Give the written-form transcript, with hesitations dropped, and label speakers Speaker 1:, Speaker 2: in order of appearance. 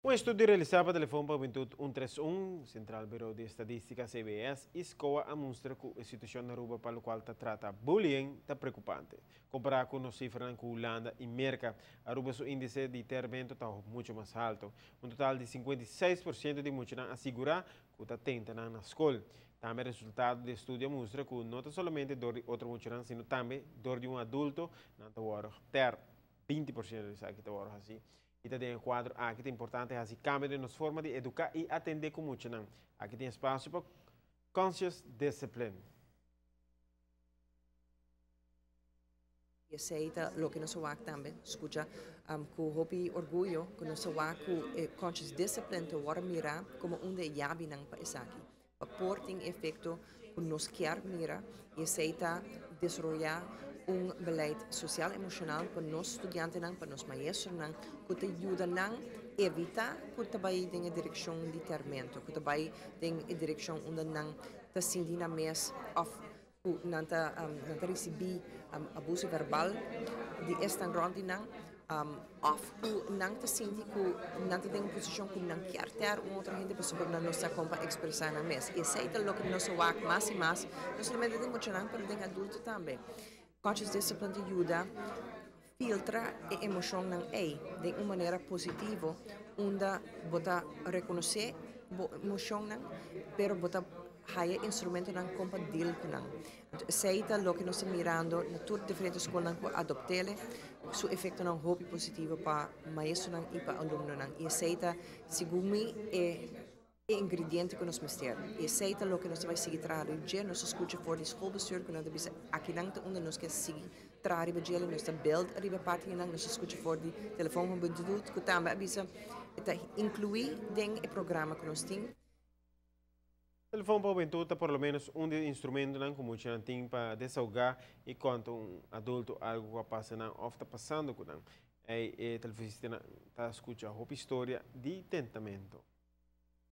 Speaker 1: Un estudio realisa pa Telefon pa Hubentud 131, Central Bureau di Estadistica, CBS, y SCOA a mustra cu e situacion na Aruba pa locual ta trata bullying ta preocupante. Compara cu nos cifranan cu Hulanda y Merca, Aruba su indice di termento ta mucho mas halto. Un total di 56% di muchanan a sigura cu ta tenta nan na scol. Tambe resultado di estudio a mustra cu no ta solamente door di otro muchanan, sino tambe door di un adulto nan ta wordo ter. 20% di esaki ta wordo haci. Y ta den e cuadro aki ta importante haci cambio den nos forma di educa y atende cu muchanan. Aki tin espacio pa conscious discipline.
Speaker 2: Y esey ta loke nos a wak tambe, scucha cu hopi orguyo cu nos a wak cu e conscious discipline ta worde mira como un di e yabinan pa esaki, pa por tin efecto cu nos kier mira, y esey ta desaroya un beleid social emocional pa nos studiantenan, pa nos maestronan, cu ta yuda nan evita cu ta bay den e direccion di termento, cu ta bay den e direccion unda nan ta sinti nan mes of cu nan ta ricibi abuso verbal di esnan rond di nan, of cu nan ta sinti cu nan ta den un posicion cu nan kier ter un otro hende pasobra nan no sa con pa expresa nan mes. Y esey ta loke nos a wak mas y mas, no solamente den muchanan pero den adulto tambe. Conscious discipline ta yuda filtra e emocionnan ey den un manera positivo unda bo ta reconoce bo emocionnan pero bo ta haya instrumentonan con pa deal cu nan. Anto esey ta loke nos ta mirando na tur diferente scolnan cu a adoptele, su efectonan hopi positivo pa maestronan y pa alumnonan. Y esey ta, segun mi, e ingrediente cu nos mester. Y esey ta loke nos ta bay sigui traha riba dje. Nos a scucha for di schoolbestuur cu nan ta bisa akinan ta unda nos kier sigui traha riba dje, nos ta build riba parti nan. Nos a scucha for di Telefon Hubentud cu tambe a bisa e ta inclui den e programa cu nos tin.
Speaker 1: Telefon pa Hubentud ta por lo menos un di e instrumentonan cu muchanan tin pa desahoga y conta un adulto algo cu a pasa nan of ta pasando cu nan. Ey e telefonistanan ta scucha hopi historia di tentamento.